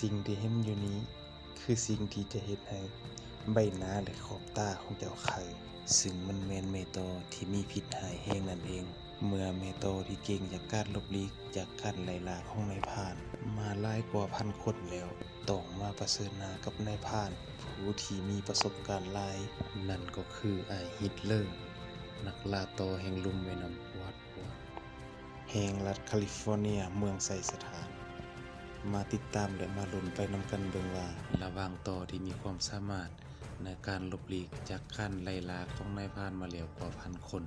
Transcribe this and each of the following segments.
ສິ່ງທີ່ເຫັນຢູ່ນີ້ຄືສິ່ງທີ່ຈະເຮັດໃຫ້ໃບໜ້າ ແລະ ຂອບຕາຂອງເຈົ້າໄຄ, ຊຶ່ງມັນແມ່ນແມຕໍ່ທີ່ມີພິດຮ້າຍແຮງນັ້ນເອງ. ເມື່ອແມຕໍ່ທີ່ເກັ່ງຈາກການຫຼົບຫຼີກຈາກການໄລ່ລ່າຂອງນາຍພານມາຫຼາຍກວ່າພັນຄົນແລ້ວ ຕ້ອງມາປະເຊີນໜ້າກັບນາຍພານຜູ້ທີ່ມີປະສົບການຫຼາຍ, ນັ້ນກໍຄືອ້າຍຮິດເລີ ນັກລ່າຕໍ່ແຫ່ງລຸ່ມແມ່ນ້ຳປວດ ແຫ່ງລັດຄາລິຟໍເນຍ ເມືອງໄຊສະຖານ. ມາຕິດຕາມ ແລະ ມາລຸ້ນໄປນຳກັນເບິ່ງວ່າ ລະຫວ່າງຕໍ່ທີ່ມີຄວາມສາມາດໃນການຫຼົບຫຼີກຈາກການໄລ່ລ່າຂອງນາຍພານມາແລ້ວກວ່າພັນຄົນ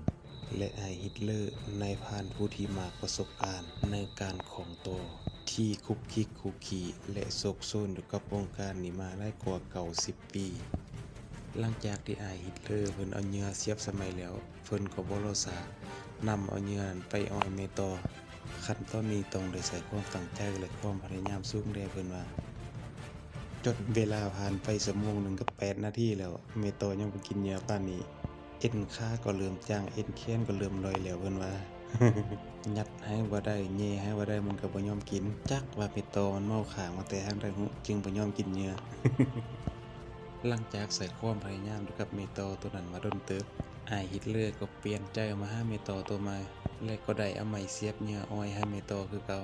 ແລະ ອ້າຍຮິດເລີ ນາຍພານຜູ້ທີ່ມາກປະສົບການໃນການຄອງຕໍ່ທີ່ຄຸກຄິກຄຸກຄີ ແລະ ໂຊກໂຊນຢູ່ກັບວົງການນີ້ມາຫຼາຍກວ່າເກົ້າສິບປີ. ຫຼັງຈາກທີ່ອ້າຍຮິດເລີເພິ່ນເອົາເຫຍື່ອສຽບສະໄໝແລ້ວ, ເພິ່ນກໍບໍ່ລໍຊ້າ ນຳເອົາເຫຍື່ອນັ້ນໄປອອຍແມຕໍ່. ຂັ້ນຕອນນີ້ຕ້ອງໄດ້ໃຊ້ຄວາມຕັ້ງໃຈ ແລະ ຄວາມພະຍາຍາມສູງແດ່ເພິ່ນວ່າ. ຈົນເວລາຜ່ານໄປຊົ່ວໂມງໜຶ່ງກັບແປດນາທີແລ້ວ, ແມຕໍ່ຍັງບໍ່ກິນເຫຍື່ອປານນີ້. ເອັນຂາກໍເລີ່ມຈາງ, ເອັນແຂນກໍເລີ່ມລ່ອຍແລ້ວເພິ່ນວ່າ. ຍັດໃຫ້ບໍ່ໄດ້, ແຍ່ໃຫ້ບໍ່ໄດ້, ມັນກໍບໍ່ຍອມກິນ. ຈັກວ່າແມຕໍ່ມັນເມົາຄ້າງມາແຕ່ທາງໃດຫຸ ຈຶ່ງບໍ່ຍອມກິນເຫຍື່ອ. ຫຼັງຈາກໃຊ້ຄວາມພະຍາຍາມຢູ່ກັບແມຕໍ່ໂຕນັ້ນມາດົນເຕີບ, ອ້າຍຮິດເລີກໍປ່ຽນໃຈມາຫາແມຕໍ່ໂຕໃໝ່ ແລະ ກໍໄດ້ເອົາໄມ້ສຽບເຫຍື່ອອອຍໃຫ້ແມຕໍ່ຄືເກົ່າ.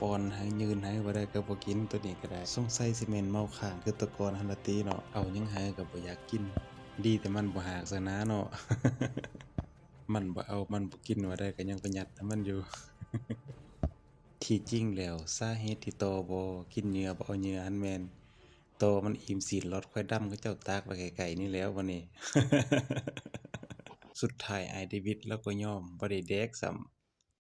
ປ້ອນໃຫ້, ຍື່ນໃຫ້ບໍ່ໄດ້ກໍບໍ່ກິນ, ໂຕນີ້ກໍໄດ້. ສົງໄສຊິແມ່ນເມົາຄ້າງຄືແຕ່ກ່ອນຫັ້ນລະຕິເນາະ, ເອົາຫຍັງໃຫ້ກໍບໍ່ຢາກກິນ. ດີແຕ່ມັນບໍ່ຫາກຊະນາເນາະ. ມັນບໍ່ເອົາ, ມັນບໍ່ກິນ, ວ່າໄດ້ກໍຍັງໄປຍັດໃຫ້ມັນຢູ່. ທີ່ຈິງແລ້ວ ສາເຫດທີ່ຕໍ່ບໍ່ກິນເຫຍື່ອ, ບໍ່ເອົາເຫຍື່ອຫັ້ນແມ່ນ ຕໍ່ມັນອີ່ມຊີ້ນຫຼອດຄວາຍດຳ ເຂົາເຈົ້າຕາກໄວ້ໄກໆນີ້ແຫຼ້ວບັດນີ້. ສຸດທ້າຍອ້າຍເດວິດລາວກໍຍອມ, ບໍ່ໄດ້ແດກຊ້ຳ.